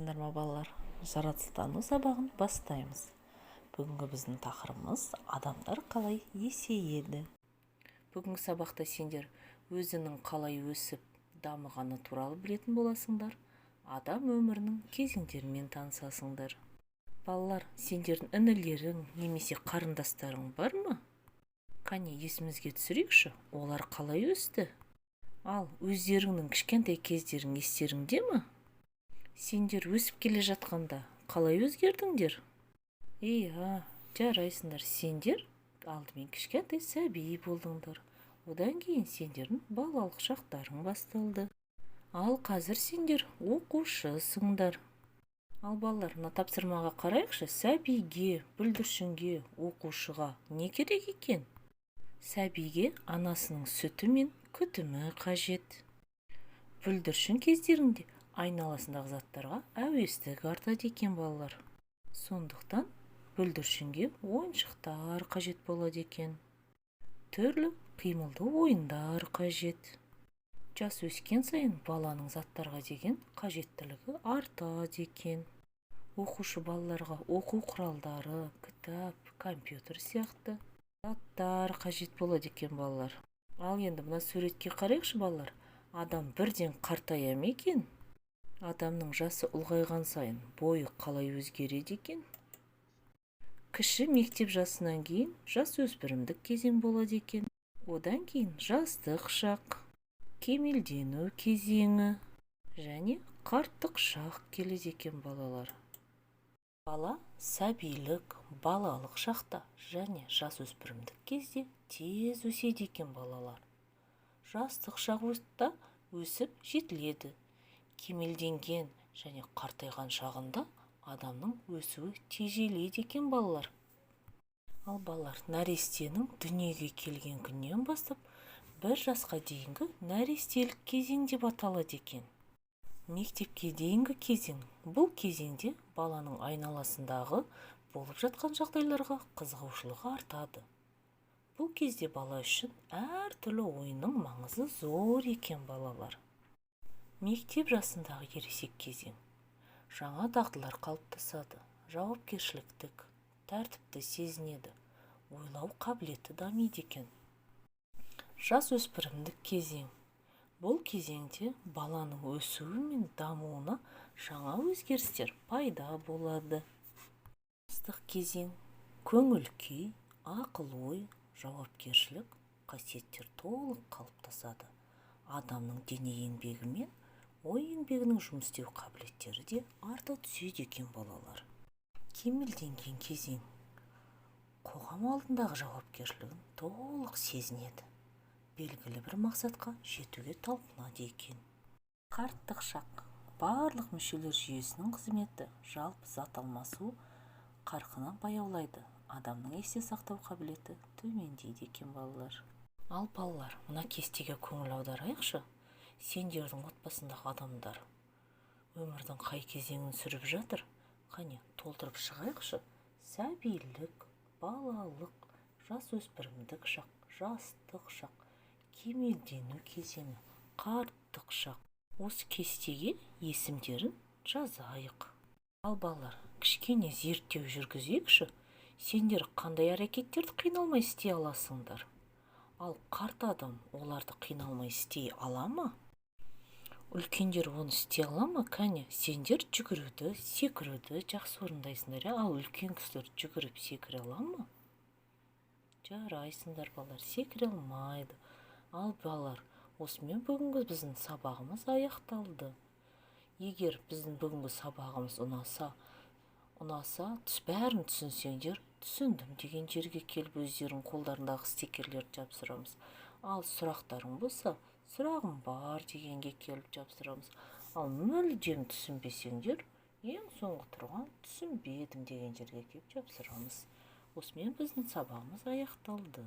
Саламатсыңдар ма, балалар? Жаратылыстану сабағын бастаймыз. Бүгінгі біздің тақырыбымыз: адамдар қалай есейеді. Бүгінгі сабақта сендер өзінің қалай өсіп дамығаны туралы білетін боласыңдар, адам өмірінің кезеңдерімен танысасыңдар. Балалар, сендердің інілерің немесе қарындастарың бар ма? Қане, есімізге түсірейікші, олар қалай өсті? Ал өздеріңнің кішкентай кездерің естеріңде ме? Сендер өсіп келе жатқанда қалай өзгердіңдер? Иә, жарайсыңдар. Сендер алдымен кішкентай сәби болдыңдар, одан кейін сендердің балалық шақтарың басталды, ал қазір сендер оқушысыңдар. Ал, балалар, мына тапсырмаға қарайықшы. Сәбиге, бүлдіршінге, оқушыға не керек екен? Сәбиге анасының сүті мен күтімі қажет. Бүлдіршін кездерінде айналасындағы заттарға әуестік артады екен, балалар. Сондықтан бүлдіршінге ойыншықтар қажет болады екен, түрлі қимылды ойындар қажет. Жас өскен сайын баланың заттарға деген қажеттілігі артады екен. Оқушы балаларға оқу құралдары, кітап, компьютер сияқты заттар қажет болады екен, балалар. Ал енді мына суретке қарайықшы, балалар. Адам бірден қартая ма екен? Адамның жасы ұлғайған сайын бойы қалай өзгереді екен? Кіші мектеп жасынан кейін жасөспірімдік кезең болады екен, одан кейін жастық шақ, кемелдену кезеңі және қарттық шақ келеді екен, балалар. Бала сәбилік, балалық шақта және жасөспірімдік кезде тез өседі екен, балалар. Жастық шақта өсіп жетіледі. Кемелденген және қартайған шағында адамның өсуі тежеледі екен, балалар. Ал, балалар, нәрестенің дүниеге келген күннен бастап 1 жасқа дейінгі нәрестелік кезең деп аталады екен. Мектепке дейінгі кезең. Бұл кезеңде баланың айналасындағы болып жатқан жағдайларға қызығушылығы артады. Бұл кезде бала үшін әртүрлі ойынның маңызы зор екен, балалар. Мектеп жасындағы ересек кезең. Жаңа дағдылар қалыптасады, жауапкершіліктік, тәртіпті сезінеді, ойлау қабілеті дамиды екен. Жасөспірімдік кезең. Бұл кезеңде баланың өсуі мен дамуына жаңа өзгерістер пайда болады. Жастық кезең. Көңіл күй, ақыл ой, жауапкершілік қасиеттер толық қалыптасады. Адамның дене еңбегі мен ой еңбегінің жұмыс істеу қабілеттері де арта түседі екен, балалар. Кемелденген кезең. Қоғам алдындағы жауапкершілігін толық сезінеді, белгілі бір мақсатқа жетуге талпынады екен. Қарттық шақ. Барлық мүшелер жүйесінің қызметі, жалпы зат алмасу қарқыны баяулайды, адамның есте сақтау қабілеті төмендейді екен, балалар. Ал, балалар, мына кестеге көңіл аударайықшы. Сендердің отбасындағы адамдар өмірдің қай кезеңін сүріп жатыр? Қане, толтырып шығайықшы: сәбилік, балалық, жасөспірімдік шақ, жастық шақ, кемелдену кезеңі, қарттық шақ. Осы кестеге есімдерін жазайық. Ал, балалар, кішкене зерттеу жүргізейікші. Сендер қандай әрекеттерді қиналмай істей аласыңдар? Ал қарт адам оларды қиналмай істей ала ма? Үлкендер оны істей ала ма? Кәне, сендер жүгіруді, секіруді жақсы орындайсыңдар, иә? Ал үлкен кісілер жүгіріп, секіре ала ма? Жарайсыңдар, балалар, секіре алмайды. Ал, балалар, осымен бүгінгі біздің сабағымыз аяқталды. Егер біздің бүгінгі сабағымыз ұнаса, бәрін түсінсеңдер, «түсіндім» деген жерге келіп, өздерің қолдарындағы стикерлерді жапсырамыз. Ал сұрақтарың болса, «сұрағым бар» дегенге келіп жапсырамыз. Ал мүлдем түсінбесеңдер, ең соңғы тұрған «түсінбедім» деген жерге келіп жапсырамыз. Осымен біздің сабағымыз аяқталды.